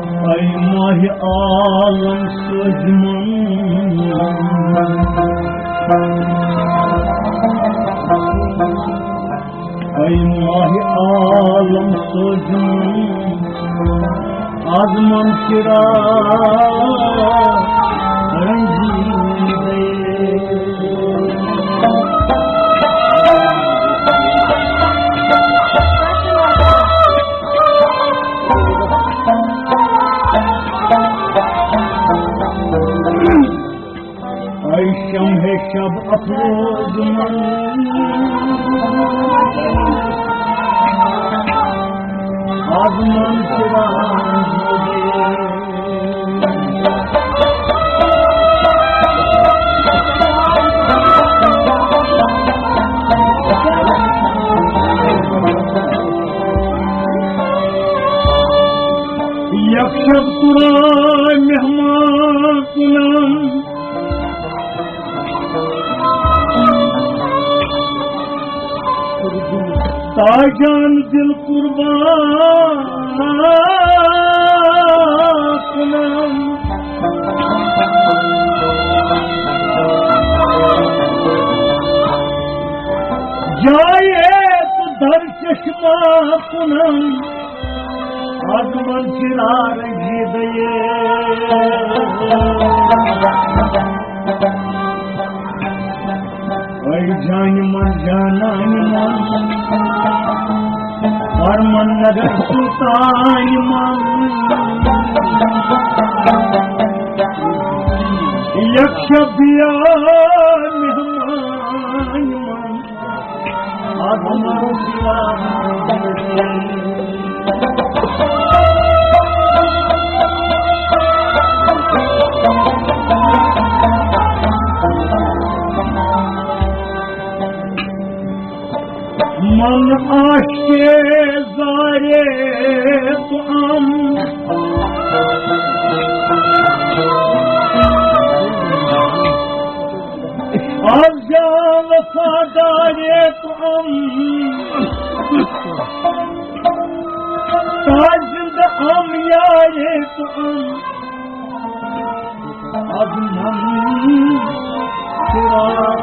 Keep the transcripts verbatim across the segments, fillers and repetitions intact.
A ماہِ عالم سوزمن، A ماہِ عالم سوزمن، آزمن چراغ رنگی دے۔ اے شمع شب افروز من، آزمن چراغ۔ یک شب ترا مہمان کنم، تاجان دل قربان کنم۔ جایے تو در چشمہ کنم، آزمن چراغ رنگی دے۔ اے جان من، جانان من، ارمن نگر سلطان من، یک شب بیا مہمان من۔ من عاشق زارے تو ام، از جان وفادارے تو ام، تا زندہ ام یارے تو ام۔ از من چراغ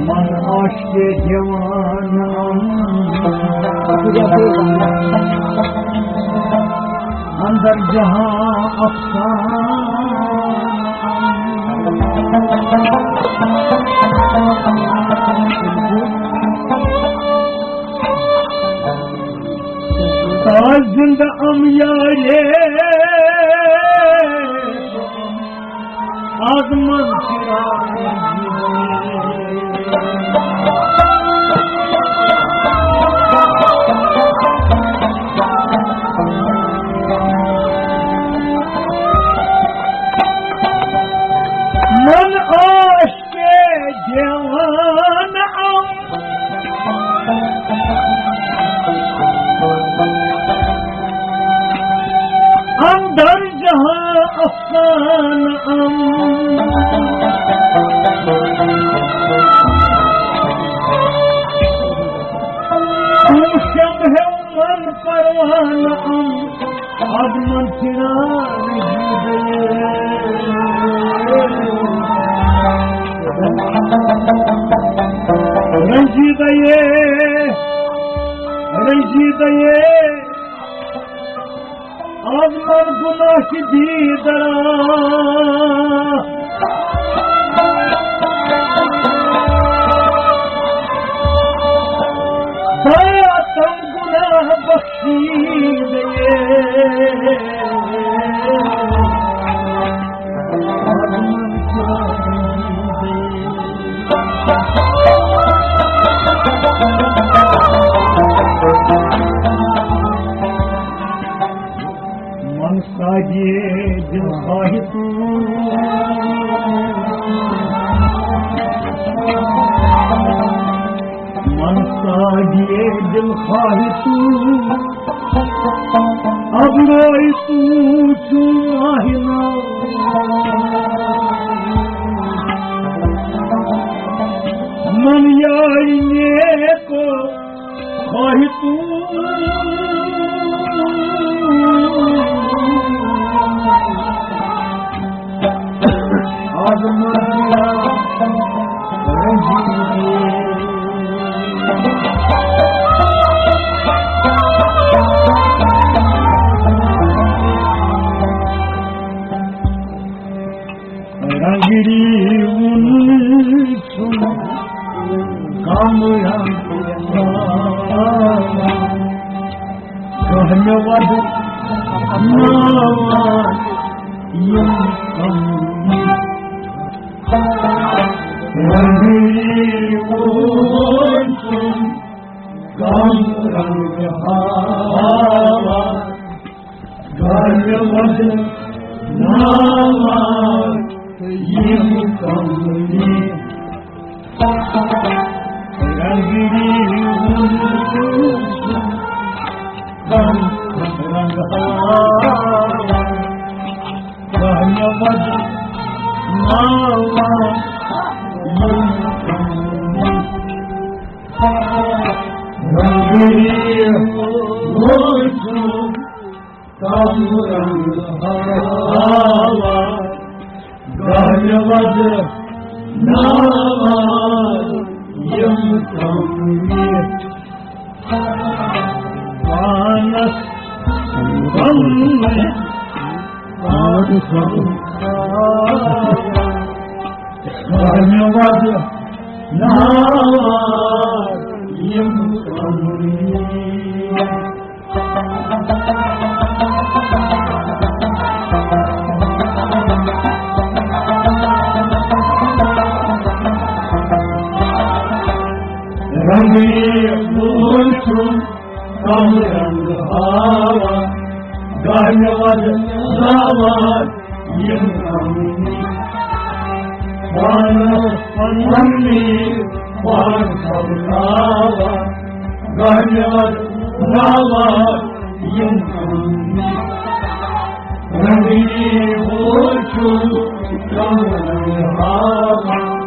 من عاشق دیوانم، اندر جہاں افسانہ۔ تا زندہ ام یارے، آزمن چراغ۔ من عاشق دیوانہ ام، اندر جہاں افسانہ ام۔ تو شمع و من پروانہ ام، آزمن چراغ رنگی دے۔ رنگی دے، رنگی دے۔ آزمن گناہ کی دیدرا، دایا تم گناہ بخشی دے۔ من ساجی دل خواہی تو، من ساجی دل خواہی تو، اب روئی تو چون آہنا۔ آزمودیا رنگی رنگی وُن چھُم غم رنگ کانہِ وَدٕ ناوان یِم کَملی۔ رنگی وُن چھُم غم رنگ ہاوان، کانہِ وَدٕ ناوان یِم کَملی۔ رنگی وُن چھُم غم رنگ ہاوان، کانہِ وَدٕ ناوان یِم کَملی۔ رنگی وُن چھُم غم رنگ ہاوان، کانہِ وَدٕ ناوان یِم کَملی۔ پانَس پَنُن پان سَمجھاوان، کانہِ وَدٕ ناوان یِم کَملی۔ رنگی وُن چھُم غم رنگ ہاوان، کانہِ وَدٕ ناوان یِم کَملی۔ پانَس پَنُن پان سَمجھاوان، کانہِ وَدٕ ناوان یِم کَملی۔ رنگی وُن چھُم غم رنگ ہاوان۔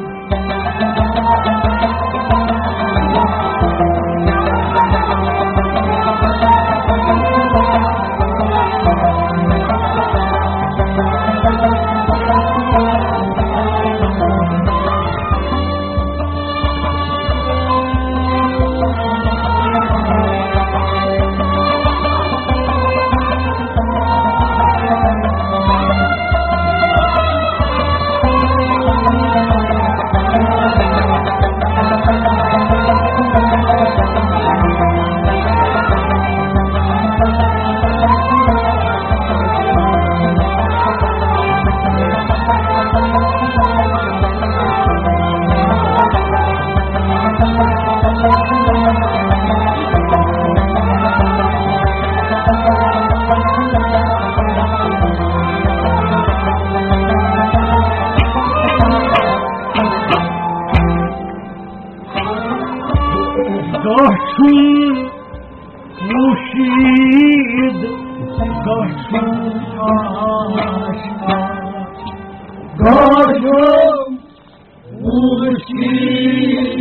گژھُن مُرشِد، گژھُن عاشقا، گژھُن مُرشِد،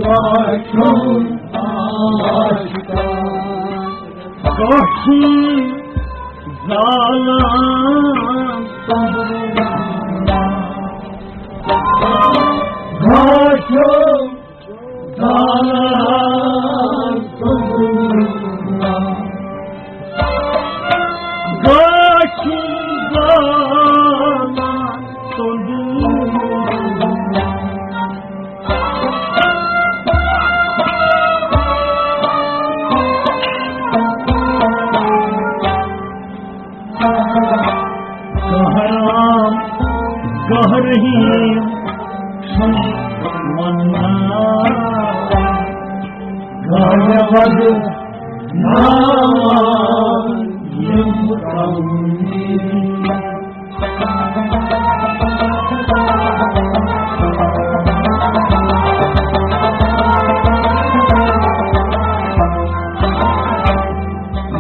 گژھُن عاشقا، گژھُن زالان تَمنا، گژھُن زالان تَمنا، گژھُن زالان تَمنا۔ گہرام گہرہیم چھُم ونان، گہرٕ وَدٕ ناوان یِم کَملی۔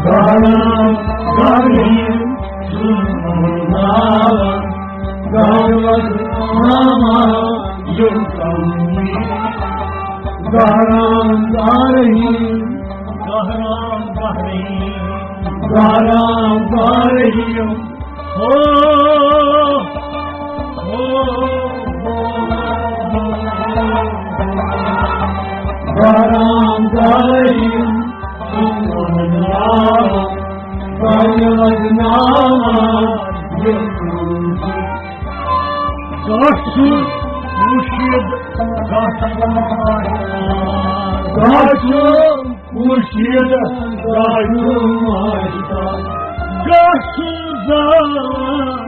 گہرام گہرہیم چھُم ونان، گہرٕ وَدٕ ناوان یِم کَملی۔ گہرام گہرہیم، گہرام گہرہیم، گہرام گہرہیم۔ ہو، ہو، مرشد گژھُن، گژھُن مرشد گژھُن، گژھُن زانُن۔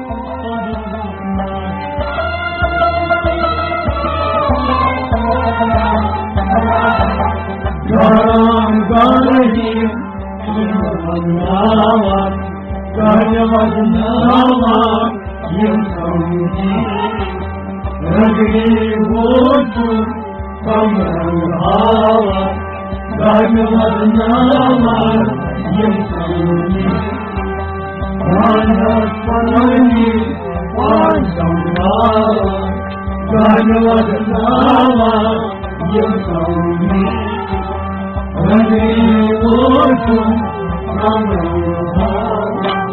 گرم گرم یِم وزناوان، گرم وزناوان یِم سمجھی۔ رگڑی ووتُم کمرن ہاوان، گرم وزناوان یِم سمجھی۔ پانس پننی پان سمجھاوان، گرم وزناوان یِم سمجھی۔ رگڑی ووتُم کمرن ہاوان۔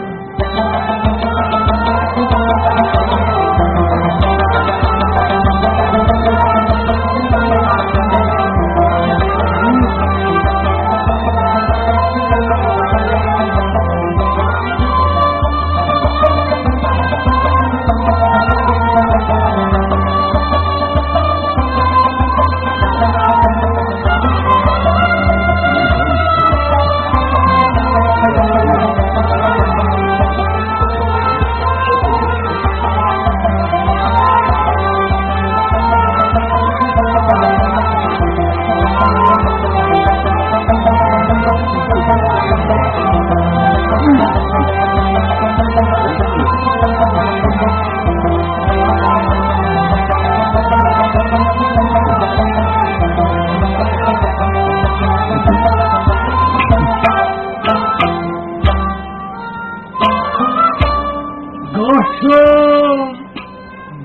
گژھُن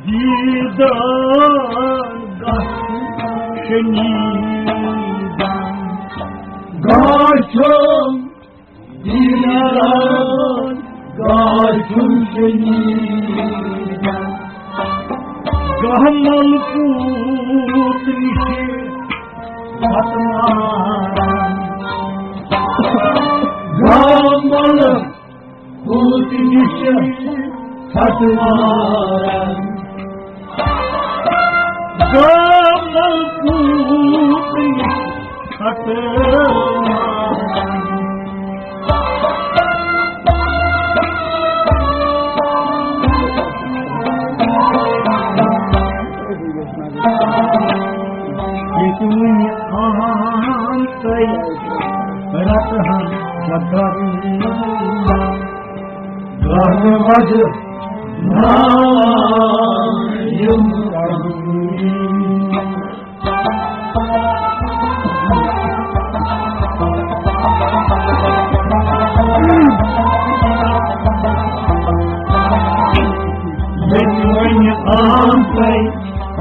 دیدار، گژھُن شنیدار، گژھُن دیدار، گژھُن شنیدار۔ گاہ ملکوت نِشہِ پتہٕ ماران۔ گاہ ملکوت نِشہِ پتہٕ ماران۔ گاہ ملکوت نِشہِ پتہٕ ماران۔ ییٚتہِ وُنہِ آمتَے رَٹہٕ ہَن بدل۔ گرٕ وَزٕ ناو یِم کَرُن۔ ییٚتہِ وۄنۍ آمتَے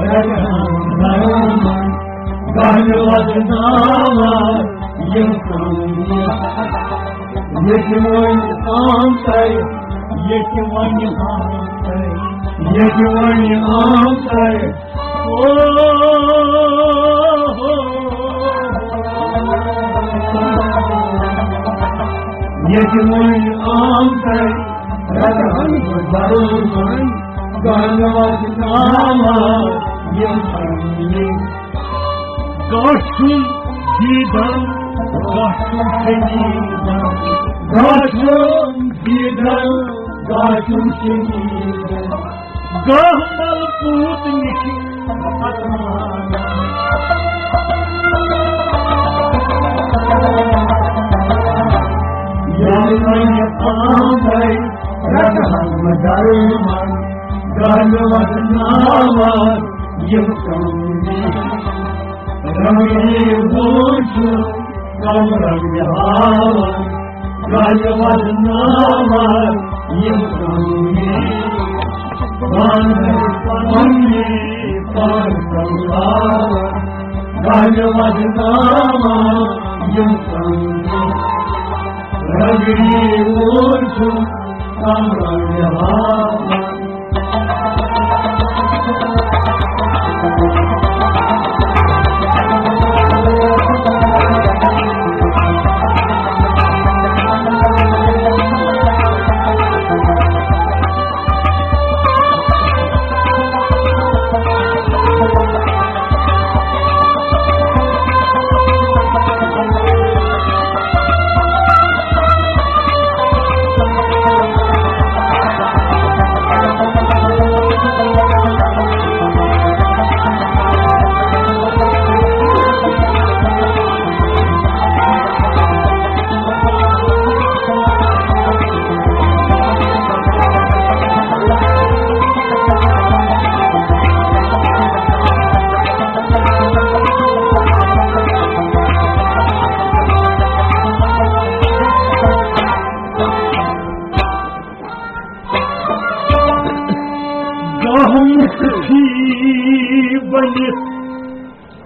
رَٹہٕ ہَن بدل۔ گرٕ وَزٕ ناو یِم کَرُن۔ ییٚتہِ وۄنۍ آمتَے، ییٚتہِ وۄنۍ آمتَے، ییٚتہِ وۄنۍ آمتَے۔ او، ییٚتہِ وۄنۍ آمتَے، رَٹہٕ ہَن بدل وۄنۍ، گرٕ وَزٕ ناو یِم کَرُن۔ گژھُن دیدن، گژھُن شنیدن۔ گژھُن دیدن، گژھُن شنیدن۔ گاہ ملکوت نِشہِ پتہٕ ماران۔ ییٚلہِ وۄنۍ آمتَے رَٹہٕ ہَن بدل وۄنۍ، گرٕ وَزٕ ناو یِم کَرُن۔ رنگی وُچھ کم رنگ ہاوان، گرٕ وَزٕ ناو یِم کَرُن۔ پانہٕ پننی پان سمجھاوان، گرٕ وَزٕ ناو یِم کَرُن۔ رنگی وُچھ کم رنگ ہاوان۔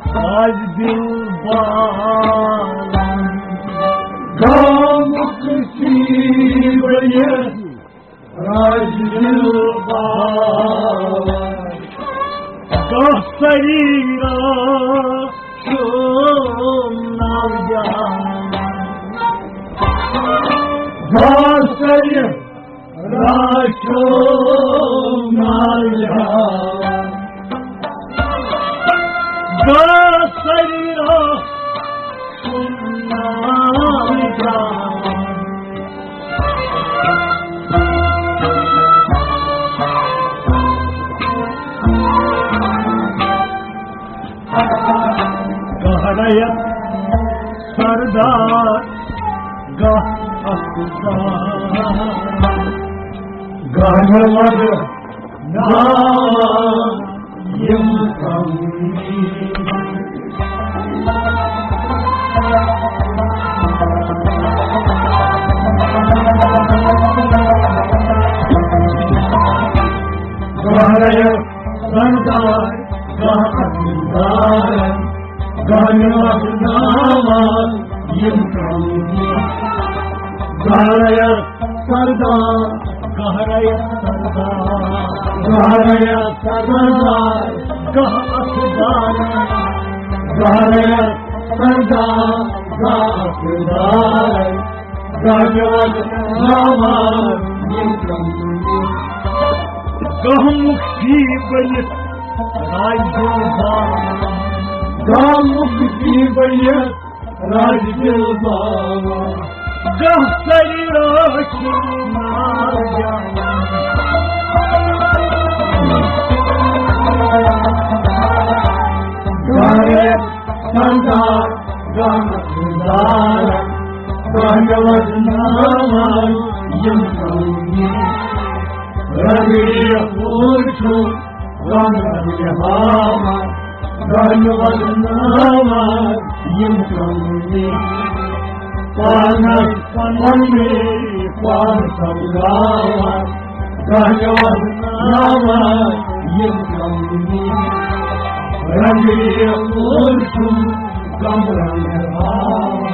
راج دل بالن۔ گامُک سی بٔنِتھ راج دل بالن۔ گاسری را شوم ناوجان۔ گاسری را شوم ناوجان۔ گاسری را شوم ناوجان۔ گہریا سردار گہ اقدار۔ گہریا ناو یم کمی۔ گہریا سردار گہ اقدار۔ گہریا ناو یم کمی۔ گہریا سردار، گہریا سردار، گہریا سردار گہ اقدار۔ گہریا سردار گہ اقدار۔ گہریا ناو یم کمی۔ گامُک سی بٔنِتھ راج دل بالن۔ گامُک سی بٔنِتھ راج دل بالن۔ گاسری را شوم ناوجان۔ گہریا سردار گہ اقدار۔ گہریا ناو یم کمی۔ رگڑی پوچھو غم رگڑ ہاوان۔ گہریا ناو یم کمی۔ پانس پننی پان سمجھاوان۔ گہریا ناو یم کمی۔ رنگی پوشم غم رنگ ہاوان۔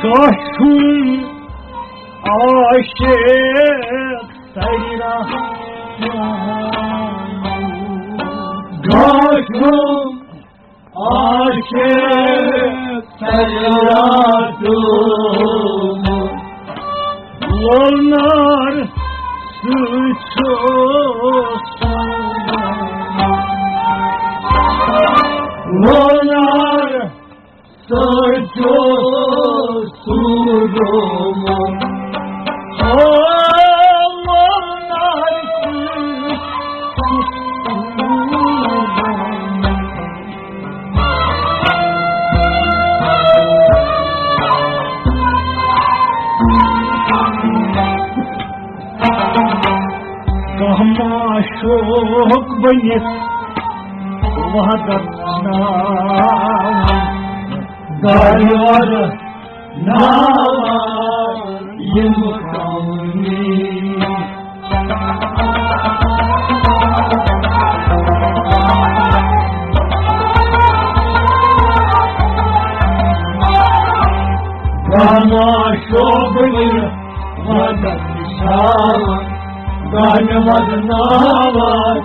گژھُن عاشق تیرا۔ گژھُن عاشق تیرا۔ لولنار سۭتۍ چھُس لولنار سۭتۍ چھُس سوٗزمُت۔ او لولنار سۭتۍ چھُس سوٗزمُت۔ کانٛہہ معشوق بٔنِتھ وحدت ناو۔ گہریا ناو یم کمی۔ گہریا شوبنہِ وطن شاوان، گہریا ناو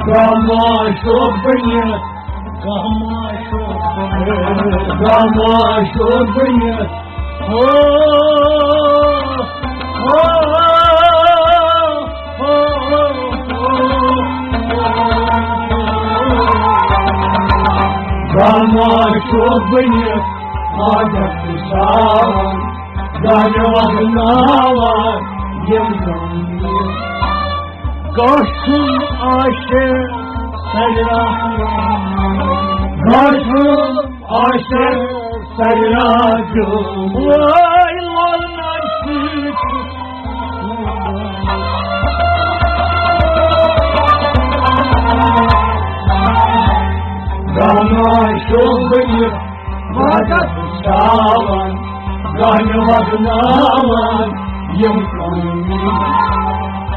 گاما شوق بنیت، گاما شوق بنیت، گاما شوق بنیت۔ ہو، ہو، ہو، ہو، ہو۔ گاما شوق بنیت، حاجت ساوان، گاما وزناوان، یم گاما۔ گاشم عاشق سرا، گاشم عاشق سرا جو، وای لول نصیب۔ گاما شوبنی وقت ساوان، گاما وزناوان، یم کمی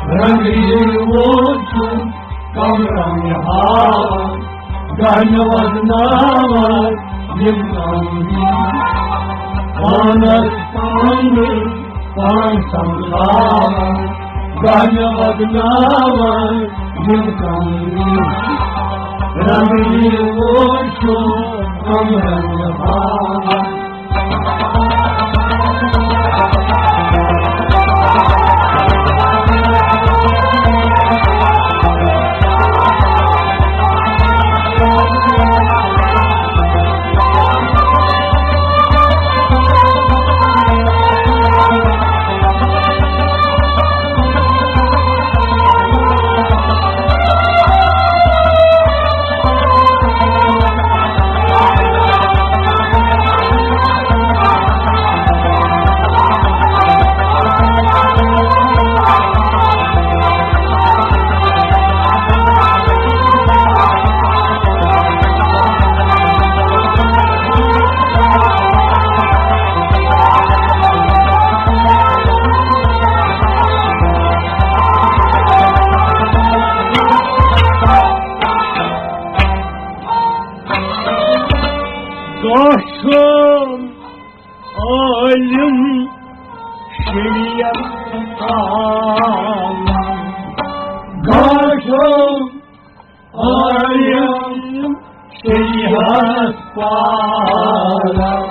رنگی ووچھُن۔ کمرن ہاوان، گانہِ وزناوان، یم کامہِ پانس پانہٕ پان سمجھاوان، گانہِ وزناوان، یم کامہِ رنگی ووچھُن، کمرن ہاوان۔ گوٚو عالم شریعت عالم۔ گوٚو عالم شریعت پالن۔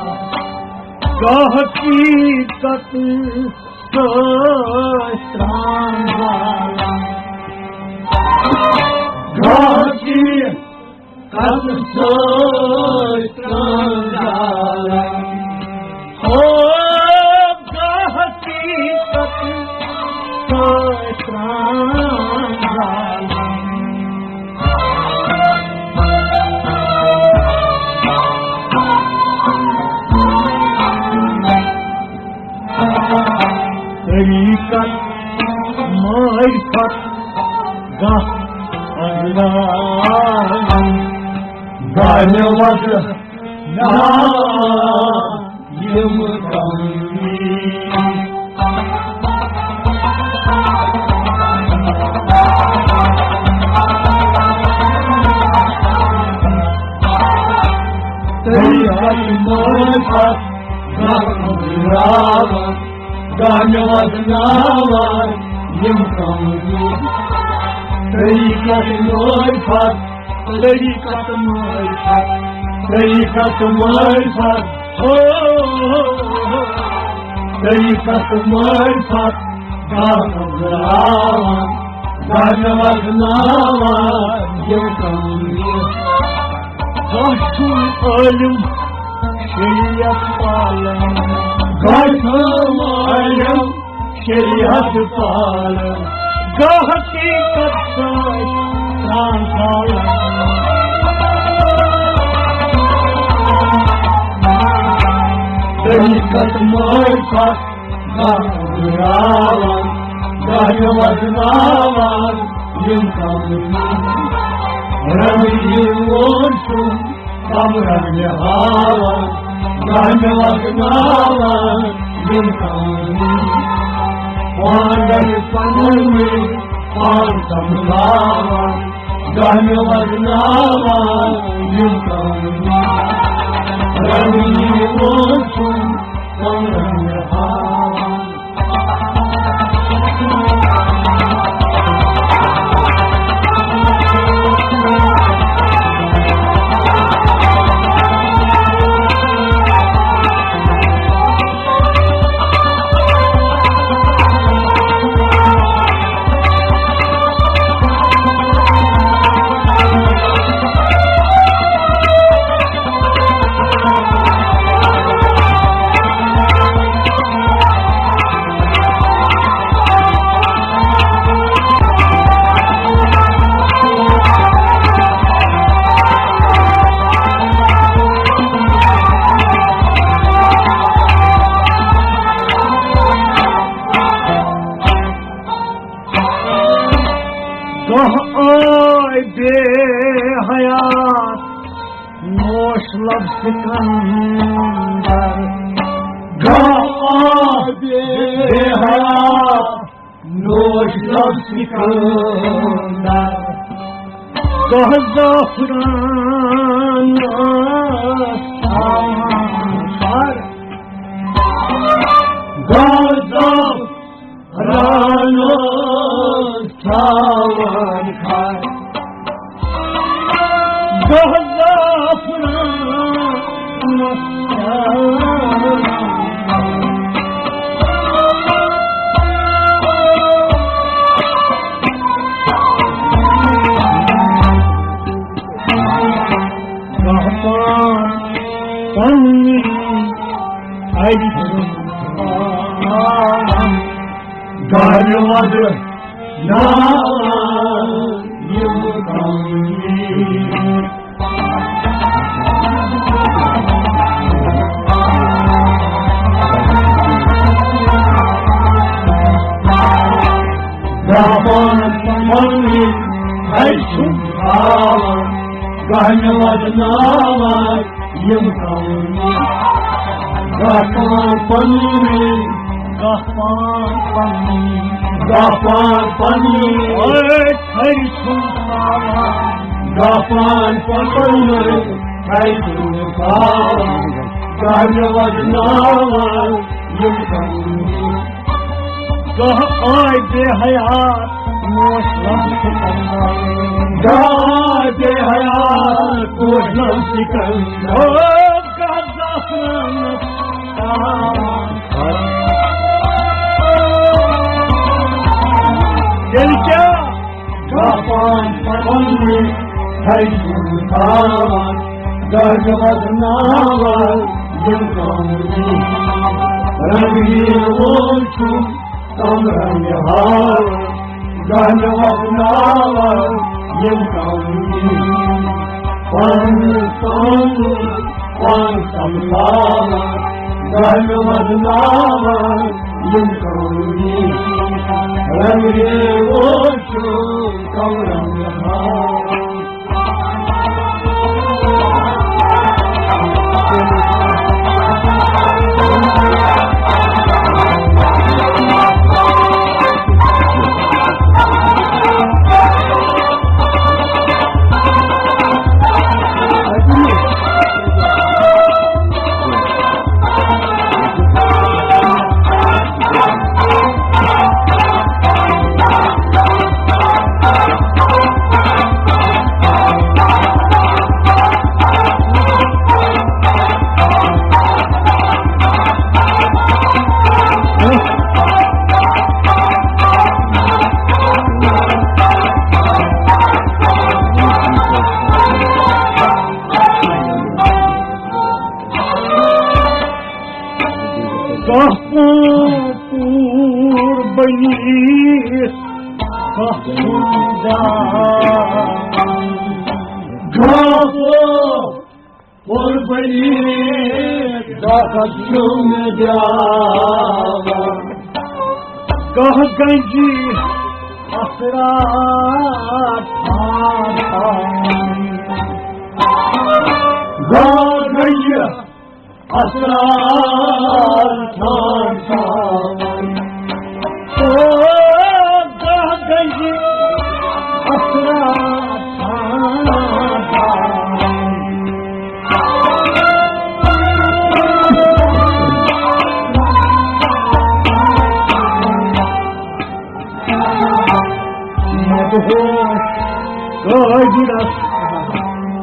گوٚو حقیقت سۭتۍ ترٛان زالن۔ گوٚو حقیقت کتھ سۭتۍ ترٛان زالن؟ ہو، گوٚو حقیقت سۭتۍ ترٛان زالن۔ طریقت معرفت گاہ انگراوان۔ گانہِ وزناوان یم کمی۔ طریقت معرفت گاہ انگراوان۔ گانہِ وزناوان یم کمی۔ طریقت معرفت، طریقت معرفت، طریقت معرفت، ہو، طریقت معرفت گاہ انگراوان۔ گانہِ وزناوان یم کمی۔ گوٚو عالم شریعت پالن۔ گوٚو عالم شریعت پالن۔ گوٚو حقیقت سۭتۍ ترٛان زالن۔ طریقت معرفت گاہ انگراوان، گانہِ وزناوان یم کمی۔ رنگی ووچھُن کمرن ہاوان، گانہِ وزناوان یم کمی۔ پانس پنُن پان سمجھاوان، گانہِ وزناوان یم کمی۔ رنگی ووچھُن کمرن ہاوان۔ آہ آے بے حیات نوش لب سکندر۔ گاہ آے بے حیات نوش لب سکندر۔ گاہ زعفران آس تھاوان کھر۔ گاہ زعفران رانو تھاوان کھر۔ دۄہ زعفرانس تھاوان۔ گاہ پان پننی اَتھِ سُنٛد پان۔ گرٕ وَدٕ ناوان یِم کملی۔ دَپان پننہِ ہَرِ سُنٛد تھاوان، گرٕ وَدٕ ناوان یِم کملی۔ گاہ پان پننی، گاہ پان پننی، گاہ پان پننی۔ اے تھرِ سُنٛد تھاوان۔ گاہ پان پننی، تھرِ سُنٛد تھاوان۔ گرٕ وَدٕ ناوان یِم کملی۔ گاہ آے بے حیات نوش لب سکندر۔ گاہ آے بے حیات نوش لب سکندر۔ او گاہ زعفرانس تھاوان۔ تیٚلہِ کیٛاہ؟ گاہ پان پننہِ ہَرِ سُنٛد تھاوان۔ گرٕ وَدٕ ناوان یِم کملی۔ رنگیٖن وول چھُ کم رنگ ہاوان، گرٕ وَدٕ ناوان یِم کملی۔ پنُن سونٛتہٕ پان سمجھاوان، گرٕ وَدٕ ناوان یِم کملی۔ رنگیٖن وول چھُ کم رنگ ہاوان۔ کانٛہہ پوٗر بٔنِتھ کانٛہہ چھُنہٕ جان۔ کانٛہہ پوٗر بٔنِتھ کانٛہہ چھُنہٕ جان۔ کانٛہہ گنجی اثرات تھاوان۔ کانٛہہ گنجی اثرات تھاوان۔ او گاہ گنجہِ اثرات تھاوان۔ مدہوش قٲدرس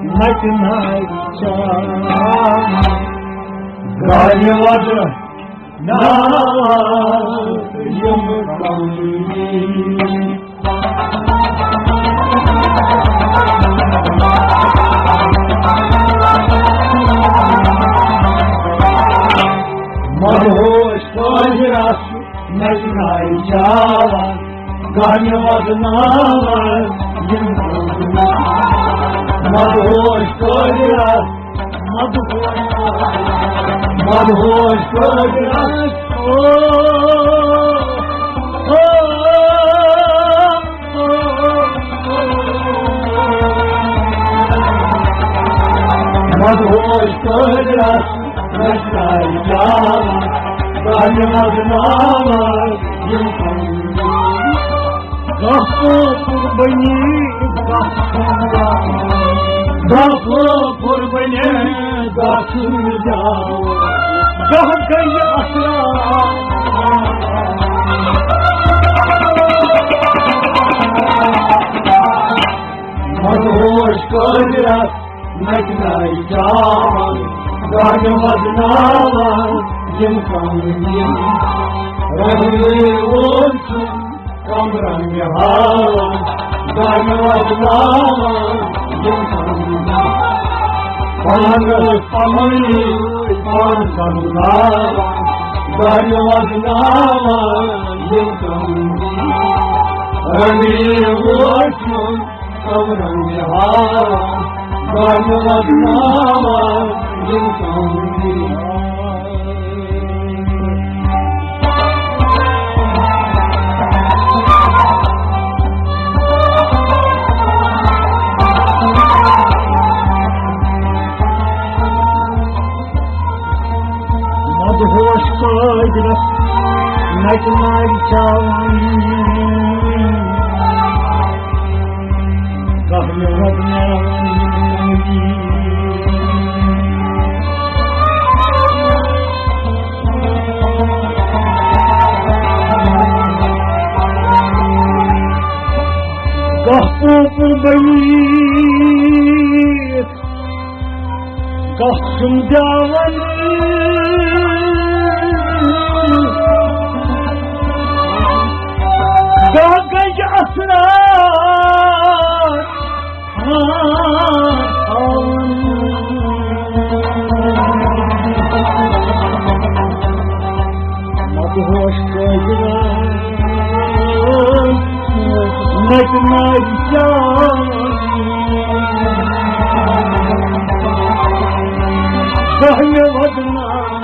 نچہِ نچہِ چاوان۔ گرٕ وَدٕ ناوان یِم کملی۔ مدہوش قٲدرس نچہِ نچہِ چاوان، گرٕ وَدٕ ناوان یِم کملی۔ مدہوش قٲدرس، مدہوش، مدہوش قٲدرس۔ او، او، او، او۔ رچنایہِ جان، دانہِ وزناوان یِم پنٕنۍ۔ غفور بنی غفور، غفور بنی غفور جان، گہ گئی اثرات۔ مدہوش قٲدرس نچنایہِ جان، دانہِ وزناوان یِم کمرنگی۔ رنگی وول چھُ کمرنگی ہاوان، دانہِ وزناوان یِم کمرنگی۔ پانس پمنی پان سمجھاوان، دانہِ وزناوان یِم کمرنگی۔ رنگی وول چھُ کمرنگی ہاوان، دانہِ وزناوان یِم کمرنگی۔ مدہوش قٲدرس نچنایہِ جان، گہ گئی اثرات۔ گہ پوپُر بنی گہ چھُم دیوان، گہ گجہِ اثرات۔ مدہوش قٲدرس نچنایہِ جان، دانہِ وزناوان۔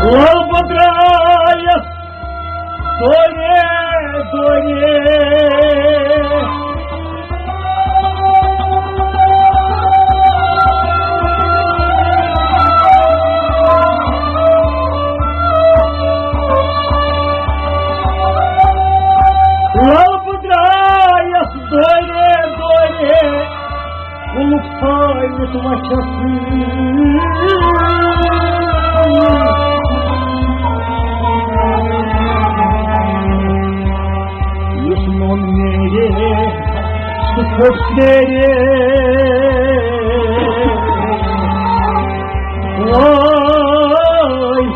لل بدرایس دورے دورے۔ لل بدرایس دورے دورے۔ کُلُک تھٲوِتھ وَچھَس۔ یُس نوٚن نیرِ، سُہ پھوٚٹ نیرِ۔ وٲے!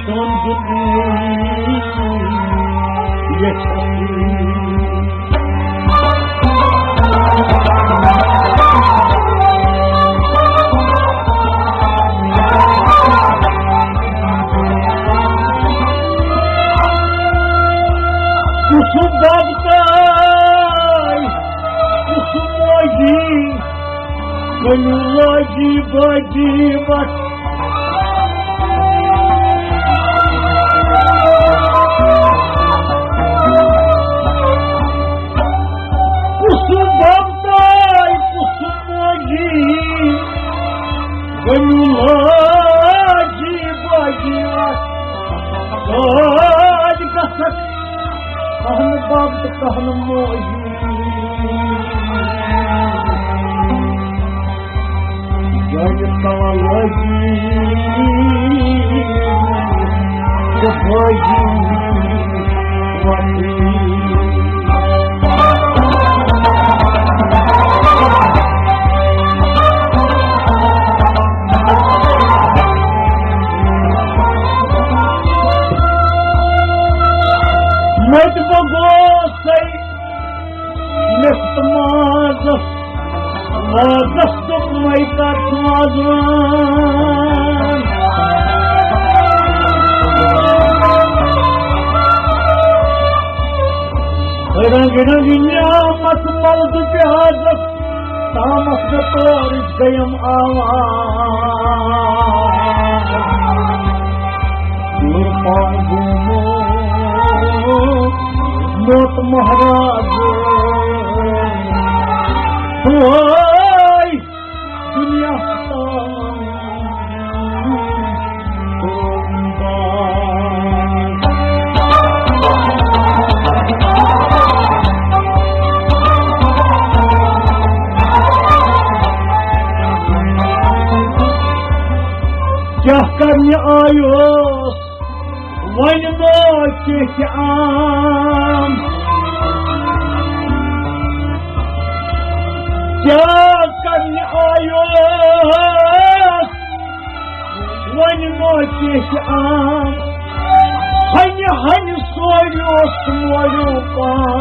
سون دیُتمُے یَژھُن۔ کُس بَب تۄہہِ، کُس موجی، کٔمِس لٲجی بٲجی وَتھ۔ کُس بَب تۄہہِ، کُس موجی، کٔمِس لٲجی بٲجی وَتھ۔ کٲج گژھکھ کانٛہہ نہٕ بَب تہٕ کانٛہہ نہٕ موجی۔ جاگِر تَوَل لٲگِتھ تہٕ بٲگِتھ وۄتھِتھ۔ مےٚ تہِ بہٕ گوسَے مےٚ تہٕ مازَس، مازَس دوٚپمَے تَتھ وازوان۔ رنٛگہٕ رنٛگہٕ نعمت مَلدٕ پیازَس، تامس بہٕ تورٕچ گٔیم آواز۔ تُل پاگومو موت مہراز۔ ہوے دنیا تام کیٛاہ کرنہِ آیوس وۄنۍ نوکِس عام؟ کیٛاہ کرنہِ آیوس وۄنۍ نوکِس عام؟ ہنہِ ہنہِ سوریوس موریو پان۔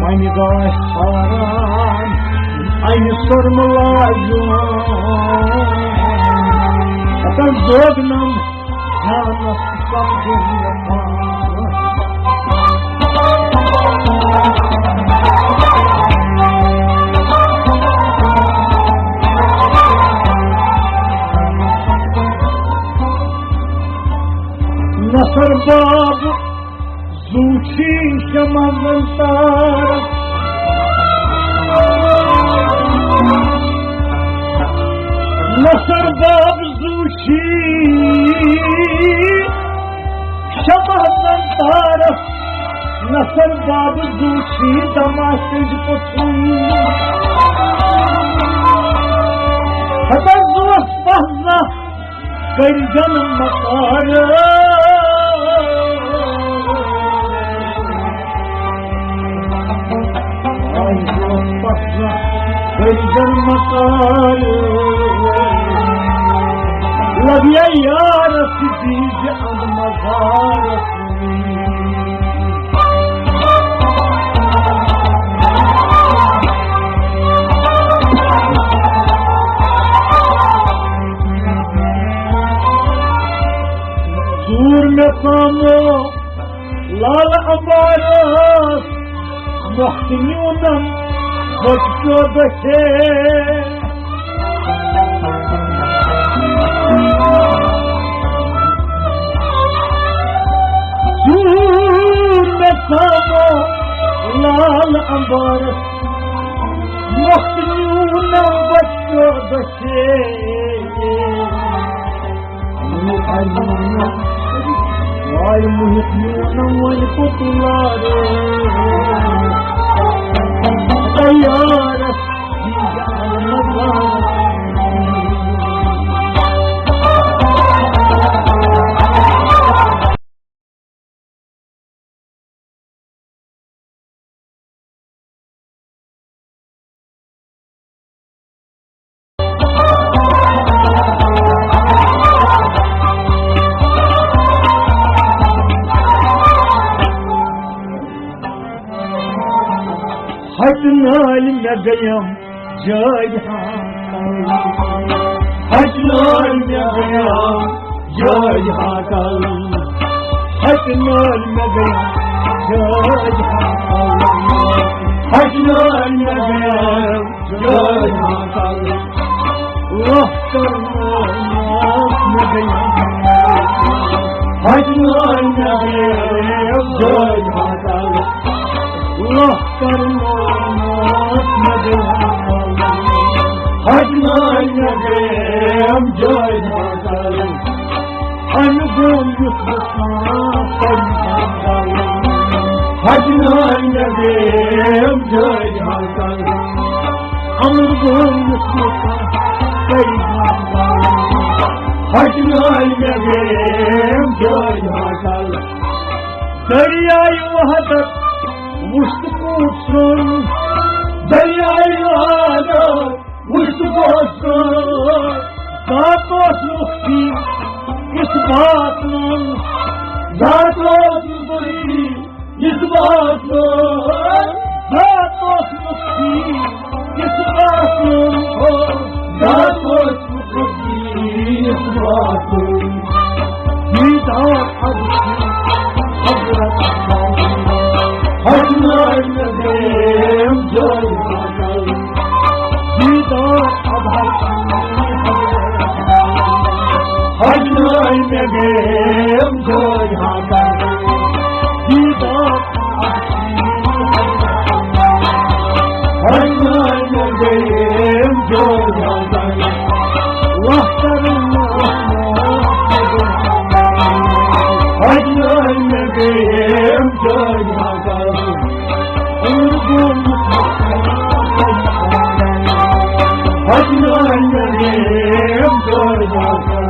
وۄنۍ گژھ ژھاران انہِ سۄرمہٕ لاجوان۔ ہتن زوگنم جانس سمجھن پان۔ نصر باب زوٗ چھُے شمع زن تارس۔ نصر باب زوٗ چھُے شمع زن تارس۔ نصر باب زوٗ چھُے دماسٕج پوٚژھُے۔ ہتا زوس پزنہ کٔرۍ زن مکار۔ آے دوست پسنہ کٔرۍ زن مکار۔ لگیا یارس دیٖزِ اند مزارس۔ ژوٗر مےٚ ژامو لال امبارس، مۄکھ نیونم بچو دۄچھے۔ ژوٗر مےٚ ژامو لال امبارس، مۄکھ نیونم بچو دۄچھے۔ وای محیط میونم وۄنۍ پوٚتُلارٕ۔ تیارس ییٖزِ المزارس۔ ہتہِ نالہِ مےٚ گٔیم جٲرۍ ہاکل۔ ہتہِ نالہِ مےٚ گٔیم جٲرۍ ہاکل۔ ہتہِ نالہِ مےٚ گٔیم جٲرۍ ہاکل۔ ہتہِ نالہِ مےٚ گٔیم جٲرۍ ہاکل۔ لۄکھ کرنٲومَس مےٚ گٔیم۔ ہتہِ نالہِ مےٚ گٔیم جٲرۍ ہاکل۔ لۄکھ کرنٲومَس مےٚ گٔیم۔ ہتہِ نالہِ مےٚ گٔیم جٲرۍ ہاکل۔ امہِ گوٚو یُس نہٕ کانٛہہ پریشان کرِ۔ ہتہِ نالہِ مےٚ گٔیم جٲرۍ ہاکل۔ امہِ گوٚو یُس نہٕ کانٛہہ پریشان کرِ۔ ہتہِ نالہِ مےٚ گٔیم جٲرۍ ہاکل۔ دریایہِ وحدت وُچھ تہٕ کوٗت سرٛوٚن۔ دریایہِ وحدت وُچھ تہٕ کوٗت سرٛوٚن۔ ذات اوس مُخفی یُس باسان۔ ذات اوس مُخفی یُس باسان۔ ذات اوس مُخفی یُس باسان۔ ذات اوس مُخفی یُس باسان۔ دیدار حضرت، حضرت۔ ہتہِ نالہِ مےٚ گٔیم جٲے حاضر۔ دیٖدار حج نٲنۍ مےٚ گٔیم جٲے حاضر۔ وۄتھ کَرُن حج نٲنۍ مےٚ گٔیم جٲے حاضر۔ حج نٲنۍ مےٚ گٔیم جٲے حاضر۔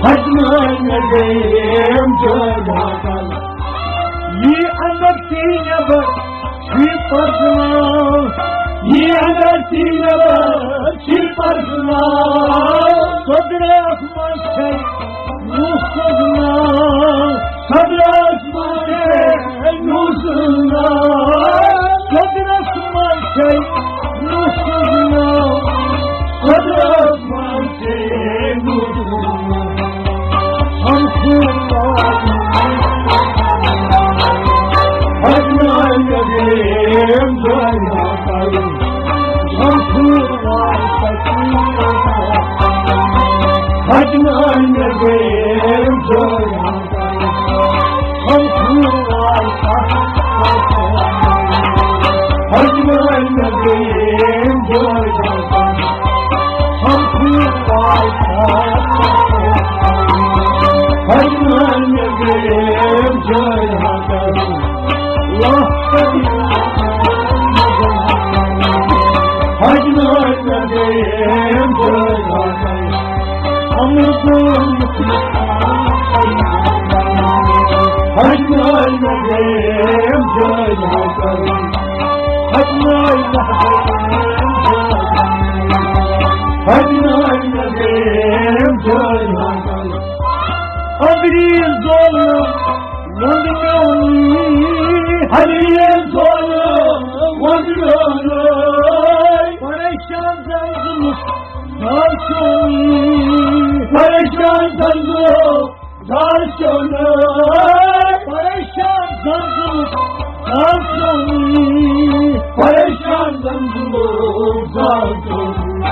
حج نٲنۍ مےٚ گٔیم جٲے حاضر۔ یی اندر تی نٮ۪بر چھی پرزٕناو۔ یی اندر تی نٮ۪بر چھی پرزٕناو۔ قۄدرت منٛز چھے نوٗح سٕنٛز ناو۔ قۄدرت منٛز چھے نوٗح سٕنٛز ناو۔ قۄدرت منٛز چھے نوٗح سٕنٛز ناو۔ قۄدرت منٛز چھے نوٗح سٕنٛز ناو۔ ہم سوٗر حج نٲنۍ مےٚ گٔیم جٲے حاضر۔ ہم سوٗر حج نٲنۍ مےٚ گٔیم جٲے حاضر۔ ہم سوٗر حج نٲنۍ مےٚ گٔیم جٲے حاضر۔ ہم پھول پال حج نٲنۍ مےٚ گٔیم جٲے حاضر۔ حج نٲنۍ مےٚ گٔیم جٲے حاضر۔ امر گوٚو حج نٲنۍ مےٚ گٔیم جٲے حاضر۔ حج نٲنۍ مےٚ گٔیم جٲے۔ حج نٲنۍ مےٚ گٔیم جٲے۔ حاضر۔ ابری زول وند میونی۔ ابری زول وند میونی۔ پریشان زنزم دار چونی۔ پریشان زنزم دار چونی۔ پریشان زنزم دار چونی۔ پریشان زنزم دار چونی۔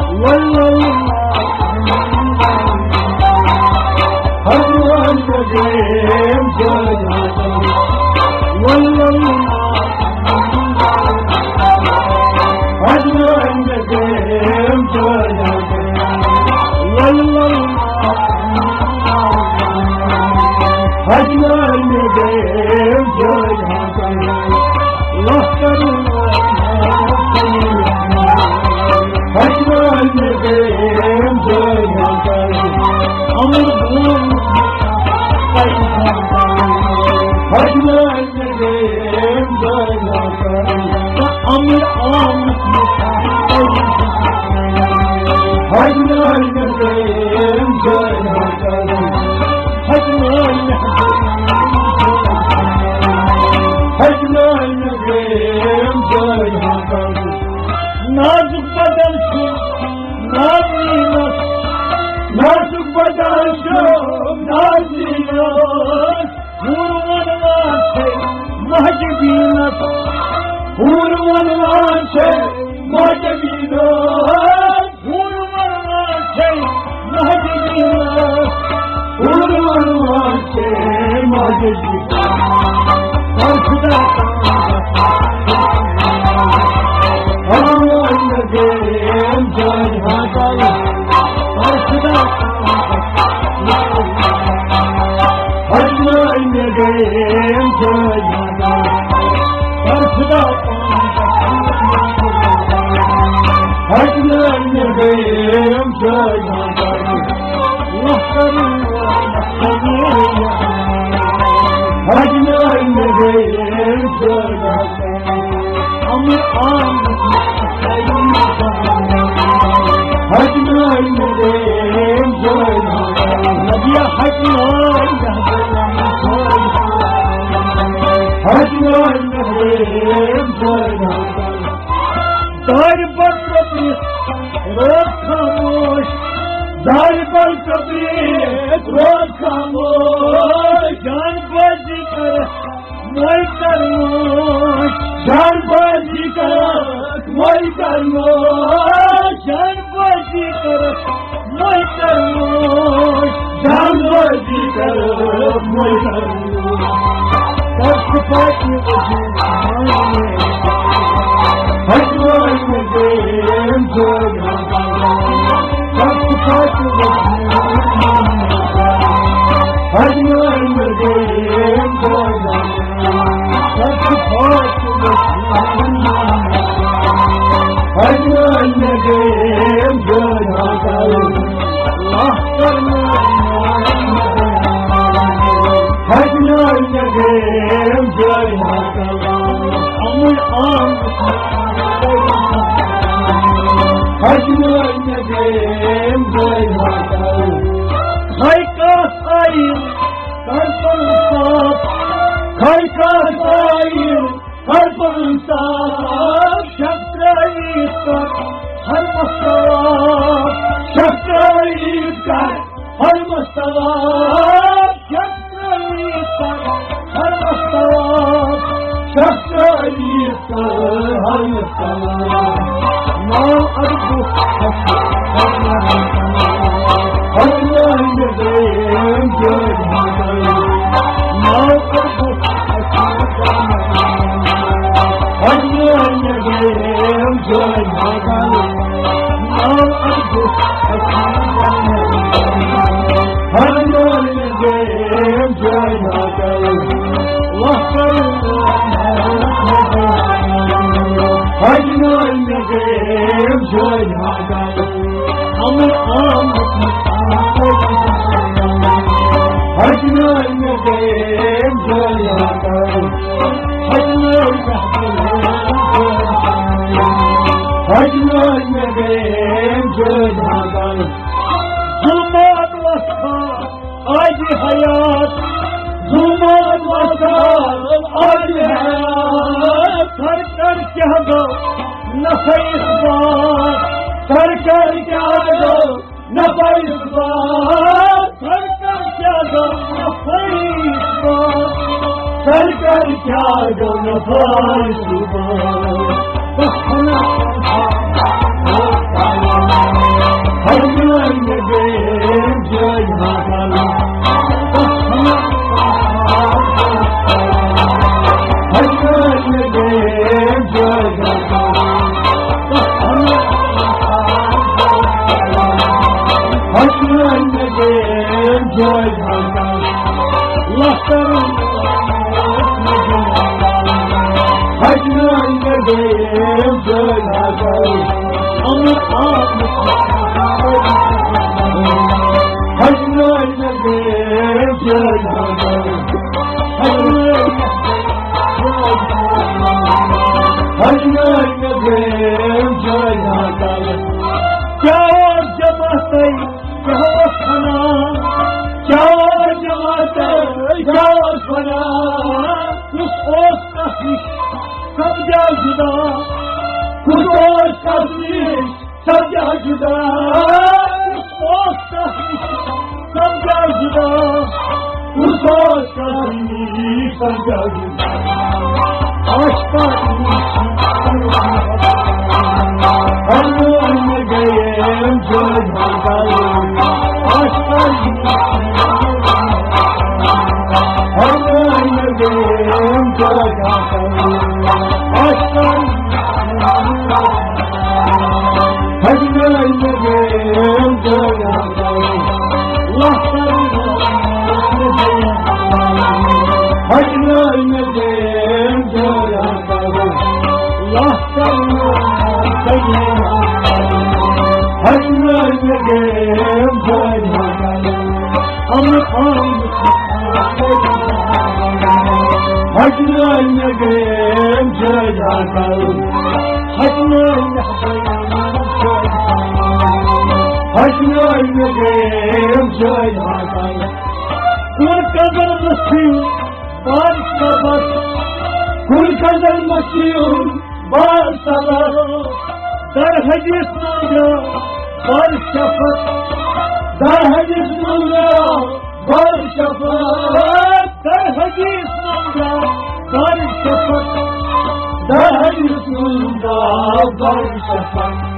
واللہ۔ حج نٲنۍ مےٚ گٔیم جٲے حاضر۔ واللہ۔ حج نٲنۍ مےٚ گٔیم جٲے حاضر۔ واللہ۔ حج نٲنۍ مےٚ گٔیم جٲے حاضر۔ وۄتھ کَرُن حج نٲنۍ مےٚ گٔیم جٲے حاضر۔ امر گوٚو حج نٲنۍ مےٚ گٔیم جٲے حاضر۔ امر آمُت حج نٲنۍ مےٚ گٔیم جٲے حاضر۔ حج نٲنۍ مےٚ گٔیم جٲے حاضر۔ حج نٲنۍ مےٚ گٔیم جٲے حاضر۔ نازُک بدن چھُ نازنیٖنَس۔ نازُک بدن چھُ نازنیٖنَس۔ حور وَنوان چھے مہجبیٖنَس۔ حور وَنوان چھے مہجبیٖنَس۔ حور وَنوان چھے مہجبیٖنَس۔ حور وَنوان چھے مہجبیٖنَس۔ اور خدا تعالیٰ۔ اور گٔیم جٲے حاضر۔ اور خدا تعالیٰ۔ حج نٲنۍ مےٚ گٔیم جٲے حاضر۔ اور خدا تعالیٰ۔ حج نٲنۍ مےٚ گٔیم جٲے حاضر۔ حج نٲنۍ مےٚ گٔیم جٲے حاضر۔ امر آمُت حج نٲنۍ مےٚ گٔیم جٲے۔ نبی حج نٲنۍ مےٚ گٔیم جٲے۔ حج نٲنۍ مےٚ گٔیم جٲے۔ دارِ بل کٔرِتھ روز خاموش۔ دارِ بل کٔرِتھ روز خاموش۔ جان بازی کٔرِتھ مٔے کرنوش۔ جان بازی کٔرِتھ مٔے کرنوش۔ ہاے کاس آیہِ، کر پنُن صاف۔ ہاے کاس آیہِ، کر پنُن صاف۔ شکرٲیِتھ کر ہر مستواب۔ شکرٲیِتھ کر ہر مستواب۔ شکرٲیِتھ کر ہر مستواب۔ شکرٲیِتھ کر ہر مستواب۔ ناو اربُک ہر مستواب۔ ہر ناوِ مےٚ دوٚیِم جٲے۔ ناو اربُک ہر ناوِ مےٚ دوٚیِم جٲے۔ ناو اربُک ہر ناوِ مےٚ دوٚیِم جٲے۔ وۄتھ کر ہر ناوِ مےٚ دوٚیِم جٲے۔ ہر ناوِ مےٚ دوٚیِم جٲے۔ ہر ناوِ مےٚ دوٚیِم جٲے۔ ظلمات وسان آج حیات۔ ظلمات وسان آج حیات۔ سرکار کیا گو نفع اثبات۔ سرکار کیا گو نفع اثبات۔ سرکار کیا گو نفع اثبات۔ سرکار کیا گو نفع اثبات۔ ہر جاے مےٚ دوٚیِم جاے حاصل۔ ہر جاے مےٚ دوٚیِم جاے حاصل۔ ہر جاے مےٚ دوٚیِم جاے حاصل۔ لۄکٹٮ۪ن ہر جاے مےٚ دوٚیِم جاے حاصل۔ ہر جاے مےٚ دوٚیِم جاے حاصل۔ ہر جاے مےٚ دوٚیِم جاے حاصل۔ کیٛاہ اوس جماعتَے، کیٛاہ اوس فنا؟ کیٛاہ اوس جماعتَے، کیٛاہ اوس فنا؟ کُس اوس کَس نِش سَپدیٛا جُدا؟ کُس اوس کَس نِش سَپدیٛا جُدا؟ کُس اوس کَس نِش سَپدیٛا جُدا؟ کُس اوس کَس نِش سَپدیٛا جُدا؟ عاشقَن نِش ہر ناوِ دوٚیِم جاے حاصل۔ عاشقَن نِش ہر ناوِ دوٚیِم جاے حاصل۔ عاشقَن نِش ہر ناوِ دوٚیِم جاے حاصل۔ لۄکٹٮ۪ن ہر ناوِ دوٚیِم جاے حاصل۔ کُل کَزَن مٔشیٖن بار صبر۔ کُل کَزَن مٔشیٖن بار صبر۔ در حدیث نوجا بار شفق۔ در حدیث نوجا بار شفق۔ در حدیث نوجا بار شفق۔ در حدیث نوجا بار شفق۔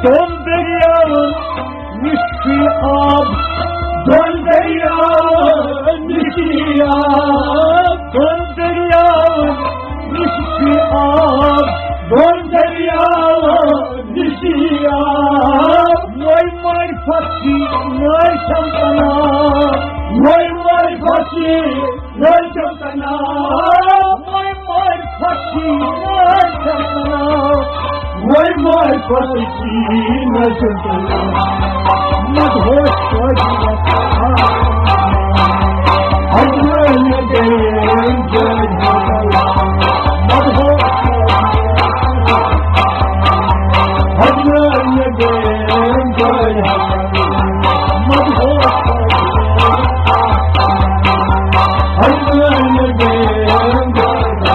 دۄن دٔریاوَن نِش چھُ یہِ آب، دۄن دٔریاوَن نِش چھُ یہِ آب، دۄن دٔریاوَن نِش چھُ یہِ آب، دۄن دٔریاوَن نِش چھُ یہِ آب۔ وۄنۍ معرفت چھِ نٲے چمکان، وۄنۍ معرفت چھِ نٲے چمکان، وۄنۍ معرفت چھِ نٲے چمکان، وۄنۍ معرفت چھِ نٲے چمکان۔ مدہوش کٲشِر اجمل گٔیَن جٲے حاصل، مدہوش اجمل گٔیَن جٲے حاصل، مدہوش اجمل گٔیَن جٲے حاصل۔